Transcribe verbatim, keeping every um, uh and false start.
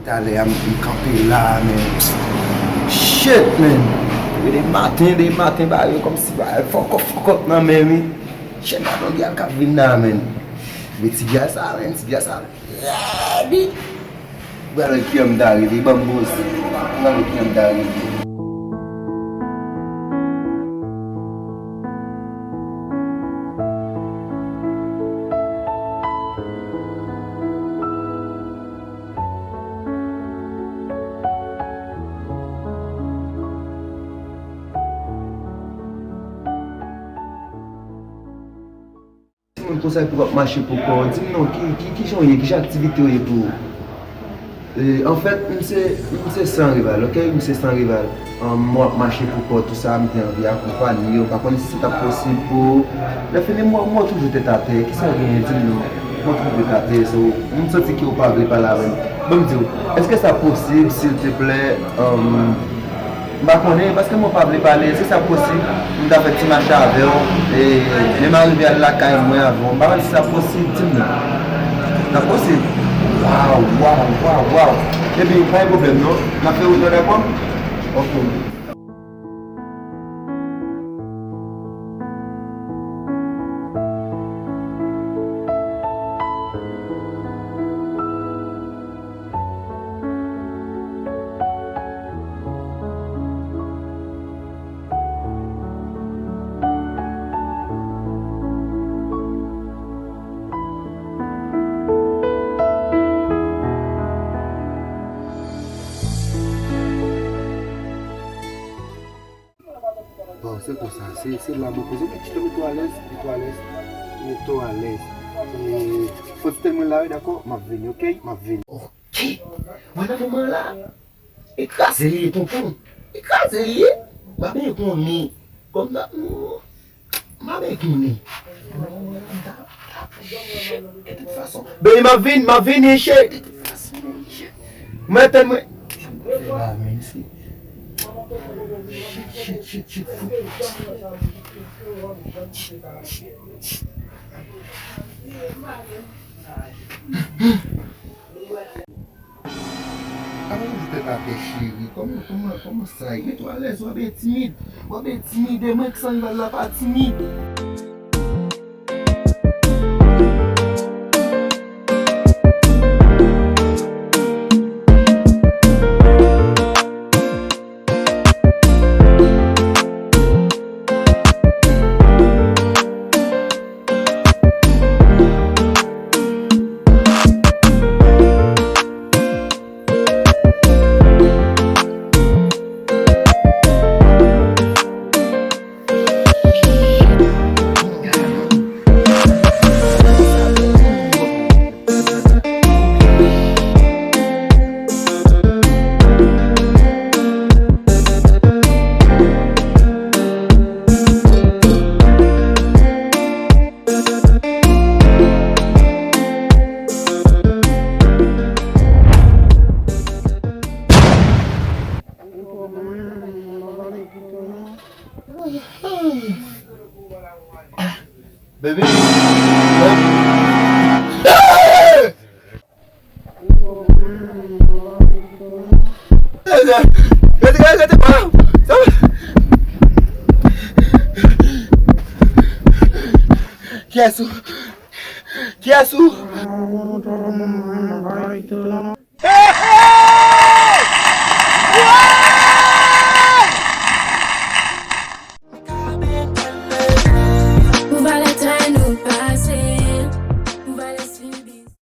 Talè a m, m kanpe la, men. Shit, man. Depi de maten, de maten, bagay yo kòmsi bagay fòkòp, fòkòp nan men m, wi. Shit, gadon gyal k ap vin la, man. Men ti gyal sa, man, ti gyal sa. Lèd, wi. Gade kijan m ta rive, ban m poze. Gade kijan m ta rive. Timoun, konsa pou w ap mache pou kò w, di m non, ki, ki, kijan w ye, kijan aktivite w ye pou ou? E, anfèt, m se, m se San Rival, oke? M se San Rival. Ahn, mwen ap mache pou kò w, tou sa, m te anvi akonpanye w, m pa konnen si se t ap posib pou ou. Lè fini, mwen, mwen toujou tèt atè, kisa w genyen, di m non? Mwen toujou tèt atè, so, m santi ke w pa vle pale avè m. Ban m di w, èske sa posib, silteplè? Ahn, M pa konnen, paske mwen pa vle pale, si sa posib, m ta fè ti mache avè w, e, menm arive al lakay mwen avè w. M pa konn si sa posib, di m non. Sa posib? Waw, waw, waw, waw. Ebyen, pa gen pwoblèm non. N ap fè wout lan, dakò? Oke. Bon, se konsa, se, se la mwen poze. Mete w alèz, mete w alèz, mete w alèz. E, fò ti tèl mwen la, wi, dakò? M ap vini, oke? M ap vini. Oke. Mwen nan moman la, e kraze li ye, tonton. E kraze li ye. M pa byen konnen. Kòm sa, m pa byen konnen. De tout fason. Baby, m ap vin, m ap vini, shit. Mwen tèl mwen. Fè la, menm si. Shit, shit, shit, shit, fou. Avan nou di tèt atè, cheri. Kòman, kòman, kòman sa ye? Mete w alèz, w ap entimide. W ap entimide mwen, k San Rival la pa timid. Baby. Rete, rete, rete, pa. Kiyès ou? Kiyès ou?